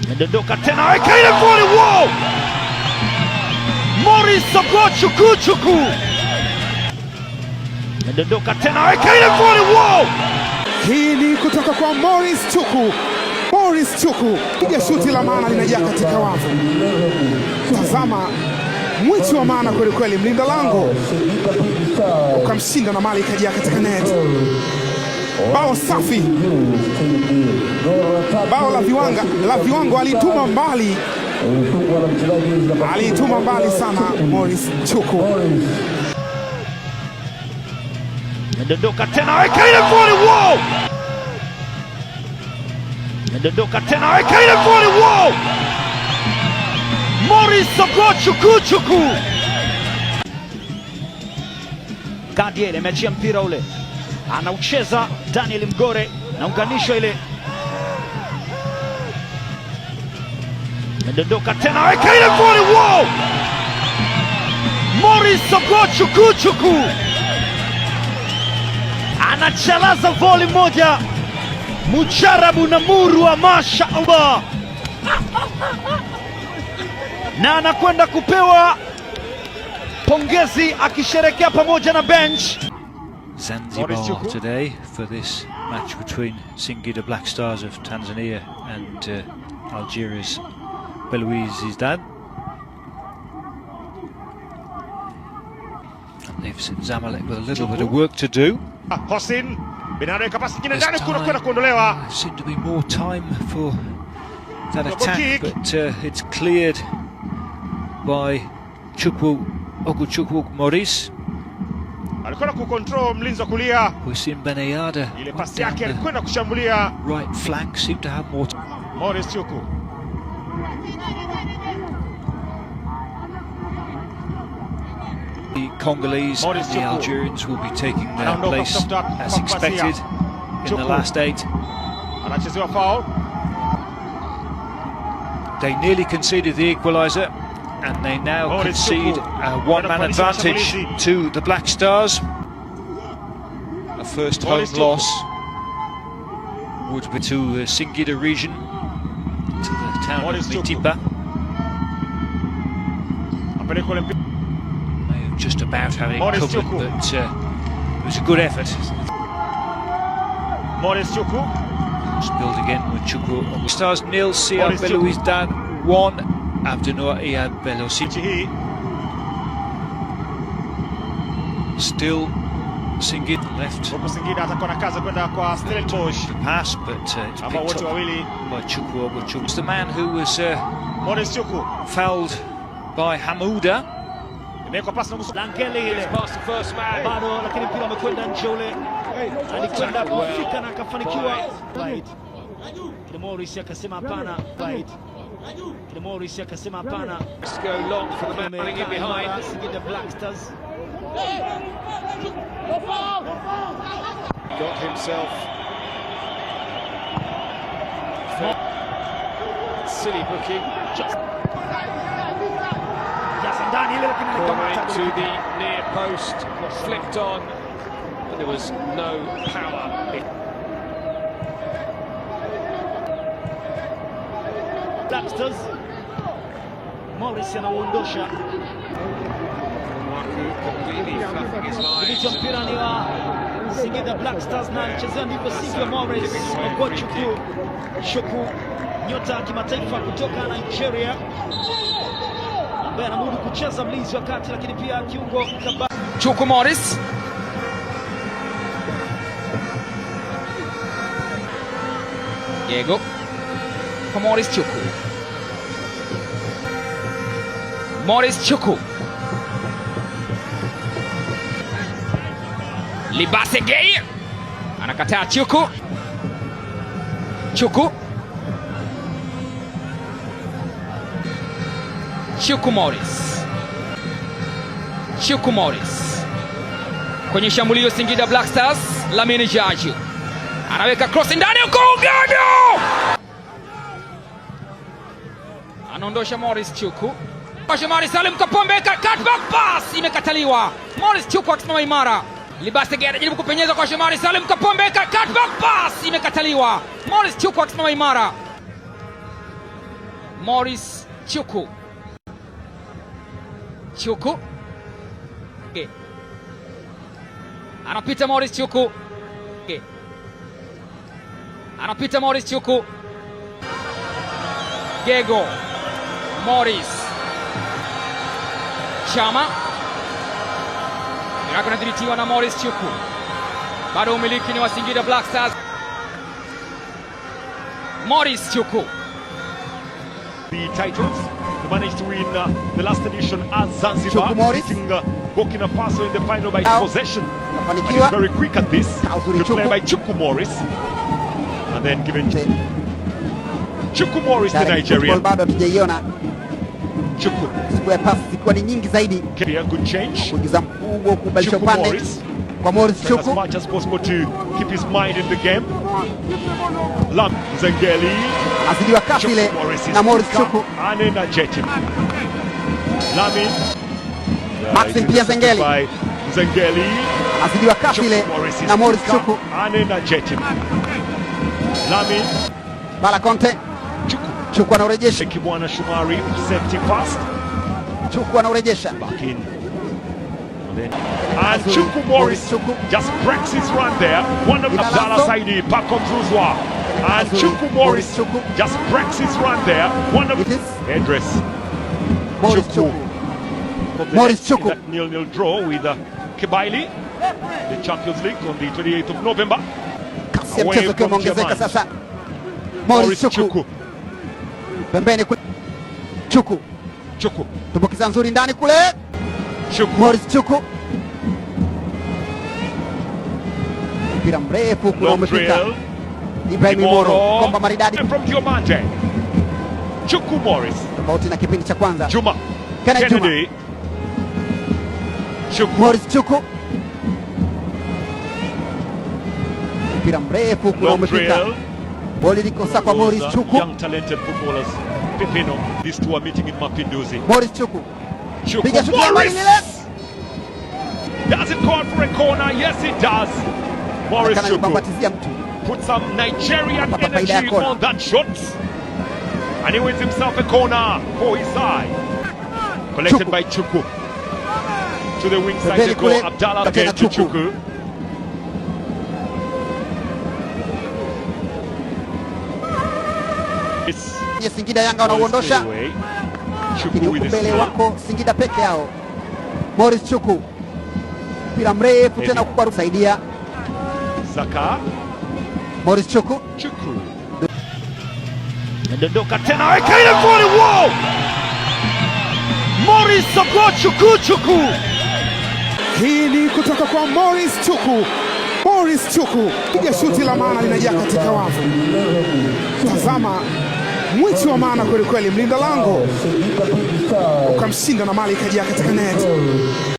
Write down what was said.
Medondoka tena, weka ile goli! Wow! Morris Ogochukuchuku medondoka tena, weka ile goli! Wow! Hii ni kutoka kwa Morris Chuku. Morris Chuku piga shuti la maana linajaa katika wavu. Tazama mwichi wa maana kweli kweli, mlinda lango ukamshinda na mali ikajaa katika net. Bao safi, bao la viwanga la viwango, aliituma mbali, aliituma mbali sana Morris Chuku. Medondoka tena, weka ile goli! Wow! Medondoka tena, weka ile goli! Wow! Morris Ogochukuchuku. Gadiel ameachia mpira ule, anaucheza Daniel Mgore, naunganishwa ile, medondoka tena, weka ile goli! Wow! Morris Ogochukuchuku anachalaza voli moja mujarabu na murwa, masha Allah, na anakwenda kupewa pongezi akisherekea pamoja na bench. Zanzibar today for this match between Singida Black Stars of Tanzania and Algeria's Belouizdad. And leaves Zamalek with a little bit of work to do. Hossein binaweka pasi nyingine This ndani time, kwenda kuondolewa. There seemed to be more time for that Double attack, kick. but it's cleared by Chukwu Ogochukwu Maurice. Alikwenda kucontrol mlinzi wa kulia, Hussein Benayada ile went pasi down yake the alikwenda kushambulia right flank, seemed to have more. Morris Chuku. The Congolese Maurice and the Chukwu. Algerians will be taking their Anaondoka place kutafuta as kwa expected in the Chukwu. last 8. Anachezewa foul. They nearly conceded the equaliser, and they now Maurice concede Chukwu. a one-man Kwenda kupandisha advantage mashambulizi. to the Black Stars. A first home Maurice Chukwu. loss would be to the Singida region, to the town Maurice of Chukwu. Mitipa. Apeleka ule mpira. May have just about had it Maurice covered, Chukwu. but it was a good effort. Morris Chuku. Spilled again with Chukwu. Stars nil, CR Maurice Chukwu. Belouizdad 1, Abdennour Iyad Belhocine. Mechi hii Still Singida left huku Singida atakuwa na kazi kwenda kwa Stellenbosch the pass, but it's ambao picked wote up wawili by Chukwu Ogochukwu. It's the man who was Morris Chuku fouled by Hamuda. imewekwa pasi na kusu- Langeli ile bado, lakini mpira umekwenda nje ule, alikwenda kufika na akafanikiwa. Kile Morris akasema hapana. Kile Morris akasema hapana. Go long for the man running in behind. Singida Black Stars Got himself. Silly booking. jaza ndani ile, lakini Corner alikamata into the near post. Flicked on, but there was no power. Black Stars. Morris anauondosha Mwaku completely fluffing his Kilicho lines. mpira ni wa Singida Black Stars na alichezea ndivyo sivyo Morris Ogochukwu Shuku, nyota wa kimataifa kutoka Nigeria ambaye anamudu kucheza mlinzi wa kati, lakini pia kiungo kaba. Chuku Morris. Diego kwa Morris Chuku. Morris Chuku. Libase Gay anakataa Chuku. Chuku. Chuku Morris. Chuku Morris kwenye shambulio Singida Black Stars, Lamine Jaji anaweka cross ndani huko Ugado anaondosha Morris Chuku. Shomari Salim Kapombe, cutback pass imekataliwa. Morris Chuku akisimama imara. Libasege anajaribu kupenyeza kwa Shomari Salim Kapombe, cutback pass imekataliwa. Morris Chuku akisimama imara. Morris Chuku. Chuku anapita, Morris Chuku anapita, Morris Chuku, Gego, Morris Chama, Iraq anadhibitiwa na Morris Chuku, bado umiliki ni wa Singida Black Stars. Morris Chuku. The titles. They managed to win the last edition at Zanzibar, Chuku Morris. Beating Burkina Faso in the final by Out. Possession. And he's Kafanikiwa very quick at this. Kauzuri Good play Chuku. by Chuku Morris. And then given Chuku Morris, the Direct football Nigerian. bado hatujaiona, Chuku. square pass zikiwa ni nyingi zaidi, Here, good change. kuingiza mkubwa kubadilisha Chuku upande Morris. kwa Morris Trying as Chuku. much as possible to keep his mind in the game. Lam Zengeli. Azidiwa kasi ile Chuku Morris is na Morris quicker Chuku. and energetic. Lamin. Maxim pia Zengeli. By Zengeli. Azidiwa kasi ile Chuku Morris is na Morris quicker Chuku. and energetic. Lamin. Bala Conte, Chuku. Chuku anaurejesha, Kibwana Shumari, safety fast. Chuku anaurejesha. Back in. And then and Azuri, Chuku Morris Morris Chuku. just breaks his run there. One of Ila Abdallah Lanso. Saidi, Paco Zuzwa. And Azuri, Chuku Morris Morris Chuku. just breaks his run there. One of It is Edris. Morris Chuku. Chuku. Of the Morris net in Chuku. that 0-0 draw with Kibaili, the Champions League on the 28th of November. Kasi ya Away mchezo ukiwa from umeongezeka German. sasa. Morris Chuku Chuku. pembeni kule. Chuku Chuku. tumbukiza nzuri ndani kule. Chuku. Morris Chuku, mpira mrefu kule Long umefika drill. Ibrahim Imoro, Imoro. komba maridadi, From Diomande. Chuku Morris. tofauti na kipindi cha kwanza. Juma. Kennedy Juma. Kennedy. Chuku. Morris Chuku, mpira mrefu kule Long umefika, drill. boli likosa kwa Those, Morris Chuku. young talented footballers. Pepino. These two are meeting in Mapinduzi. Morris Chuku Chuku piga shuti la mbali Morris. lile, Does it call for a corner? Yes, it does. Morris kana Chuku alibambatizia mtu. put some Nigerian Pata faida ya energy kona. on that shot. And he wins himself a corner for his side. Collected Chuku. by Chuku. To the wing side Pembeni they go. kule, Abdallah tena again to Chuku. Chuku. It's Nye Singida Yanga wanauondosha, away. lakini Chuku huku with the mbele steal. wako Singida peke yao. Morris Chuku, mpira mrefu tena Eddie. kwa saidia Zaka. Morris Chuku Chuku. Nadondoka tena, weka ile goli! Wow! Morris Chuku Chuku. Hii ni kutoka kwa Morris Chuku. Morris Chuku piga shuti la maana linajaa katika wavu. Tazama mwichi wa maana kwelikweli, mlinda lango ukamshinda na mali ikajaa katika net.